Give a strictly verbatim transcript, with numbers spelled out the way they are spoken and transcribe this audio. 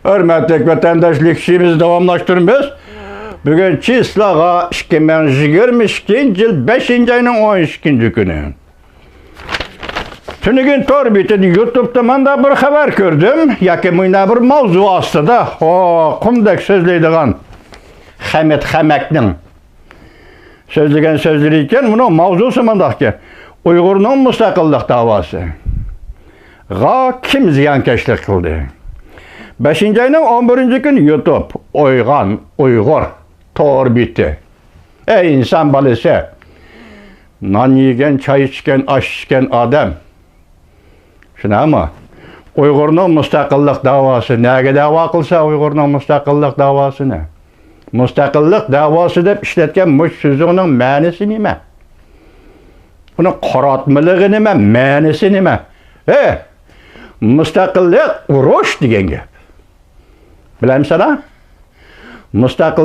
ھۆرمەتلىك ۋەتەنداشلار، ئىشىمىزنى داۋاملاشتۇرىمىز. بۈگۈن چىسلاغا ئىككى مىڭ يىگىرمە ئىككىنچى يىل بەشىنچى ئاينىڭ ئون ئىككىنچى كۈنى. تۈنۈگۈن تور بېتىدە، يۇتۇبتا مانداق بىر خەۋەر كۆردۈم، ياكى مۇنداق بىر ماۋزۇ ئاستىدا، ھو، قۇمدەك سۆزلەيدىغان خەمەت خەمەكنىڭ سۆزلىگەن سۆزلىرى ئىكەن، بۇنىڭ ماۋزۇسى مۇنداق ئىكەن. ئۇيغۇرنىڭ مۇستەقىللىق داۋاسىغا كىم زىيانكەشلىك قىلدى؟ بەشىنچى ئاينىڭ ئون بىرىنچى كۈنى يۇتۇب، ئويغان ئۇيغۇر تور بېتى. ئەي ئىنسان بالىسى، نان يېگەن، چاي ئىچكەن، ئاش ئىچكەن ئادەم. شۇنداقمۇ؟ ئۇيغۇرنىڭ مۇستەقىللىق داۋاسى. نەگە داۋا قىلسا ئۇيغۇرنىڭ مۇستەقىللىق داۋاسىنى؟ مۇستەقىللىق داۋاسى دەپ ئىشلەتكەن مۇشۇ سۆزۈڭنىڭ مەنىسى نېمە؟ ئۇنىڭ قاراتمىلىقى نېمە؟ مەنىسى نېمە؟ ھە؟ مۇستەقىللىق ئۇرۇش دېگەن گەپ. بىلەمسەن ھە؟ مۇستەقىل